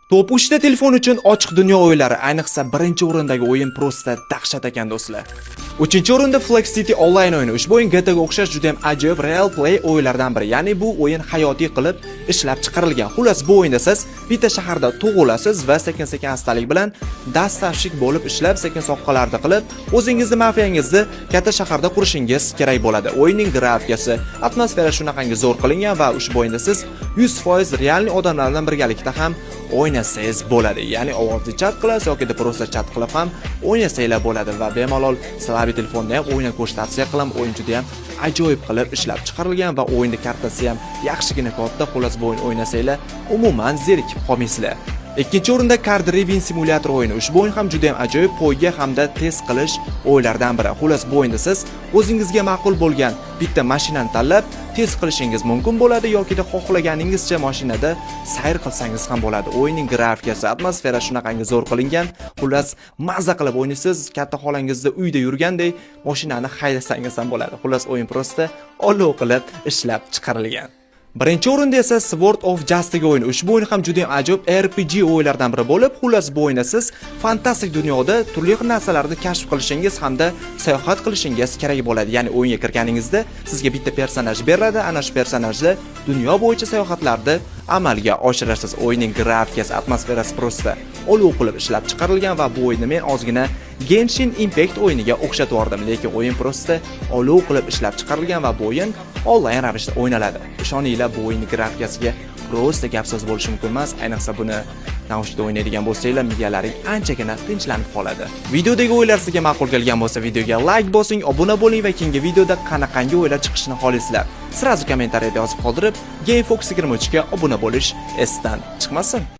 Top 3 ta telefon uchun ochiq dunyo o'yinlari, ayniqsa birinchi o'rindagi o'yin просто dahshat ekan, do'stlar. Uchinchi o'rinda Flex City Online o'yini. Ushbu o'yin GTA ga o'xshash juda ham ajoyib real play o'yinlardan biri. Ya'ni bu o'yin hayotiy qilib ishlab chiqarilgan. Xullas, bu o'yinda siz bitta shaharda tug'ilasiz va sekin-sekin astalik bilan доставщик bo'lib ishlab, sekin soqqalarni qilib, o'zingizni mafiyangizni katta shaharda qurishingiz kerak bo'ladi. O'yinning grafikasi, atmosfera shunaqangi zo'r qilingan va ushbu o'yinda siz 100% реальный odamlar bilan birgalikda ham o'ynasangiz bo'ladi. Ya'ni ovozli chat qilasiz yoki просто chat qilib ham o'ynasanglar bo'ladi va bemalol слабый telefonda ham o'ynab ko'rish tavsiya qilaman. O'yin juda ham ajoyib qilib ishlab chiqarilgan va o'yinning kartasi ham yaxshigina katta. Xullas, bu o'yin o'ynasanglar, umuman zerikib qolmaysizlar. Ikkinchi o'rinda Car Driving Simulator o'yini. Ushbu o'yin ham juda ham ajoyib poyga hamda tez qilish o'yinlaridan biri. Xullas, bu o'yinda siz o'zingizga ma'qul bo'lgan bitta mashinani tanlab tez qilishingiz mumkin bo'ladi yoki xohlaganingizcha mashinada sayr qilsangiz ham bo'ladi. O'yinning grafikasi, atmosfera shunaqangi zo'r qilingan. Xullas, maza qilib o'ynaysiz, katta xolangizda uyda yurgandek mashinani haydasangiz ham bo'ladi. Xullas, o'yin просто olov qilib ishlab chiqarilgan. Birinchi o'rinda esa Sword of Justice o'yini. Ushbu o'yin ham juda ham ajoyib RPG o'yinlardan biri bo'lib, xullas, bu o'yinda siz fantastik dunyoda turli xil narsalarni kashf qilishingiz hamda sayohat qilishingiz kerak bo'ladi. Ya'ni o'yinga kirganingizda sizga bitta personaj beriladi, ana shu personajda dunyo bo'yicha sayohatlarni amalga oshirasiz. O'yinning grafikasi, atmosferasi просто olov qilib ishlab chiqarilgan va bu o'yinni men ozgina Genshin Impact o'yiniga o'xshatib yubordim, lekin o'yin просто olov qilib ishlab chiqarilgan va bu o'yin onlayn ravishda o'ynaladi. Ishoninglar, bu o'yinning grafikasiga просто gap so'z bo'lishi mumkin emas, ayniqsa buni naushnikda o'ynaydigan bo'lsanglar, miyalaring anchagina tinchlanib qoladi. Videodagi o'yinlar sizga ma'qul kelgan bo'lsa, videoga like bosing, obuna bo'ling va keyingi videoda qanaqangi o'yinlar chiqishini xohlaysizlar, сразу kommentariyada yozib qoldirib, GameFox 23 ga obuna bo'lish esdan chiqmasin.